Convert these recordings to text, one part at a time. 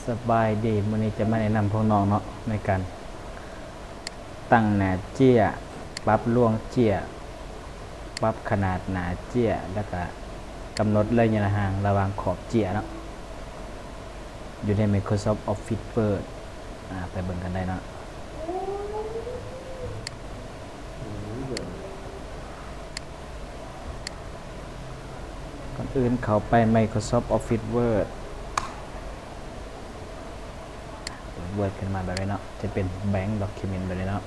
ສະບາຍດີ, ມື້ນີ້ຈະມາແນະນຳພວກນ້ອງເນາະ ໃນການຕັ້ງໜ້າເຈ້ຍ, ປັບລວງເຈ້ຍ, ປັບຂະໜາດໜ້າເຈ້ຍ ແລ້ວກະກຳນົດໄລຍະຫ່າງລະຫວ່າງຂອບເຈ້ຍເນາະ ຢູ່ໃນ Microsoft Office Word. ອາ ໄປເບິ່ງກັນໄດ້ເນາະ. ກ່ອນອື່ນເຂົ້າໄປ Microsoft Office Word, Word ຂຶ້ນມາແບບນີ້ເນາະ, ຈະເປັນ blank document ແບບນີ້ເນາະ.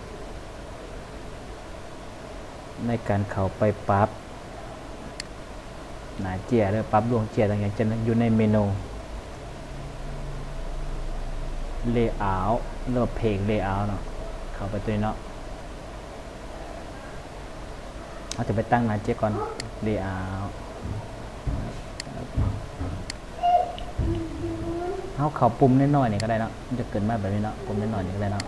ໃນການເຂົ້າໄປປັບໜ້າເຈ້ຍ ຫຼື ປັບລວງເຈ້ຍຕ່າງໆ ຈະຢູ່ໃນເມນູ Layout ຫຼືວ່າ Page Layout ເນາະ, ເຂົ້າໄປຕົວນີ້ເນາະ. ເຮົາຈະໄປຕັ້ງໜ້າເຈ້ຍກ່ອນ Layout. ເຮົາເຂົ້າປຸ່ມນ້ອຍໆນີ້ກໍໄດ້ເນາະ, ມັນຈະຂຶ້ນມາແບບນີ້ເນາະ, ປຸ່ມນ້ອຍໆນີ້ກໍໄດ້ເນາະ.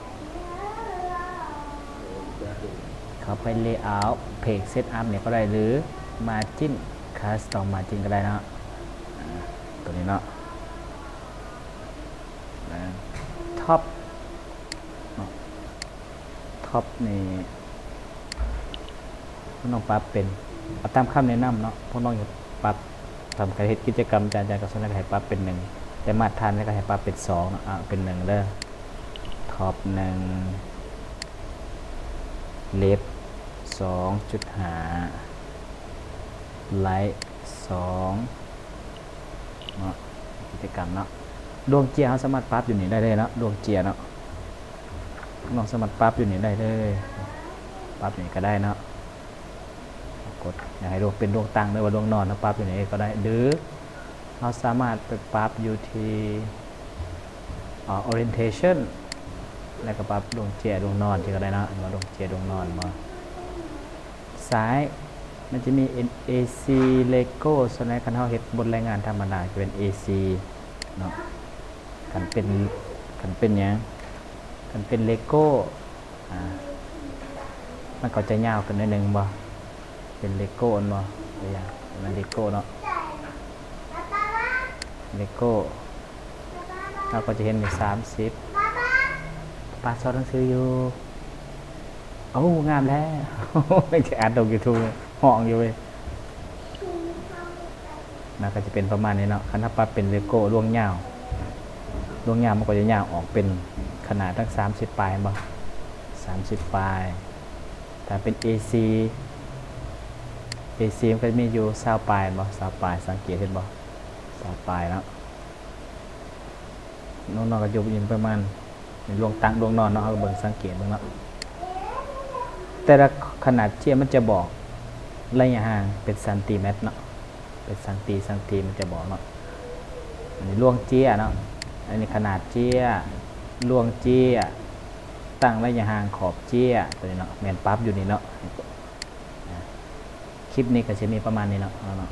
ເຂົ້າໄປ Layout, Page Setup ນີ້ກໍໄດ້ ຫຼື Margin Custom Margin ກໍໄດ້ເນາະ. ອາ ຕົວນີ້ເນາະ Top ເນາະ. Top ນີ້ ພວກນ້ອງປັບເປັນ ເອົາຕາມຄຳແນະນຳເນາະ, ພວກນ້ອງຢາກປັບ ຖ້າໃຜເຮັດກິດຈະກຳ ອາຈານກໍສອນໃຫ້ປັບເປັນໜຶ່ງ, ແຕ່ມາດຖານແລ້ວກໍໃຫ້ປັບເປັນສອງເນາະ. ອາ ເປັນໜຶ່ງເດີ, Top ໜຶ່ງ, Left ສອງຈຸດຫ້າ, Right ສອງ ເນາະ. ກິດຈະກຳເນາະ, ລວງເຈ້ຍເຮົາສາມາດປັບຢູ່ນີ້ໄດ້ເລີຍເນາະ, ລວງເຈ້ຍເນາະ ນ້ອງສາມາດປັບຢູ່ນີ້ໄດ້ເລີຍ, ປັບນີ້ກໍໄດ້ເນາະ. ກົດ ຢາກໃຫ້ລວງເປັນລວງຕັ້ງ ຫຼືວ່າລວງນອນ ເຮົາປັບຢູ່ນີ້ກໍໄດ້ ຫຼື ເຮົາສາມາດໄປປັບຢູ່ທີ່ ອາ Orientation ແລ້ວກໍປັບລວງເຈ້ຍລວງນອນ ທີ່ກໍໄດ້ເນາະ. ເຫັນບໍ່? ລວງເຈ້ຍລວງນອນບໍ່? ຊ້າຍມັນຈະມີ ເອ ຊີ Lego ສ່ວນໃຫຍ່ຄັນເຮົາເຮັດບົດລາຍງານທຳມະດາຈະເປັນ ເອ ຊີ ເນາະ. ຄັນເປັນ ຄັນເປັນຫຍັງ? ຄັນເປັນ Lego ອາ ມັນກໍຈະຍາວຂຶ້ນໜ້ອຍໜຶ່ງບໍ່? ເປັນ Lego ແມ່ນບໍ່? ຕົວຢ່າງ ມັນ Lego ເນາະ, Lego ເຮົາກໍຈະເຫັນຢູ່ສາມສິບ. ປ້າສອນໜັງສືຢູ່. ໂອ້ ງາມແທ້. ຈະອັດລົງ YouTube ຮ້ອງຢູ່ເວີຍ. ມັນກໍຈະເປັນປະມານນີ້ເນາະ. ຄັນເຮົາປັບເປັນ Lego ລວງຍາວ ລວງຍາວມັນກໍຈະຍາວອອກເປັນຂະໜາດທັງສາມສິບປາຍ ເຫັນບໍ່? ສາມສິບປາຍ. ຖ້າເປັນ ເອ ສີ່ ເອ ສີ່ ມັນກໍຈະມີຢູ່ຊາວປາຍ ເຫັນບໍ່? ຊາວປາຍ. ສັງເກດເຫັນບໍ່? ຊາວປາຍເນາະ. ນ້ອງໆກໍຢູ່ຢູ່ປະມານ ລວງຕັ້ງລວງນອນເນາະ, ເຮົາກໍເບິ່ງສັງເກດເບິ່ງເນາະ. ແຕ່ລະຂະໜາດເຈ້ຍມັນຈະບອກໄລຍະຫ່າງເປັນຊັນຕີແມັດເນາະ, ເປັນຊັນຕີ ຊັນຕີມັນຈະບອກເນາະ. ອັນນີ້ລວງເຈ້ຍເນາະ, ອັນນີ້ຂະໜາດເຈ້ຍ, ລວງເຈ້ຍ, ຕັ້ງໄລຍະຫ່າງຂອບເຈ້ຍ ຕົວນີ້ເນາະ, ແມ່ນປັບຢູ່ນີ້ເນາະ. ຄລິບນີ້ກໍຊິມີປະມານນີ້ເນາະ ເນາະ.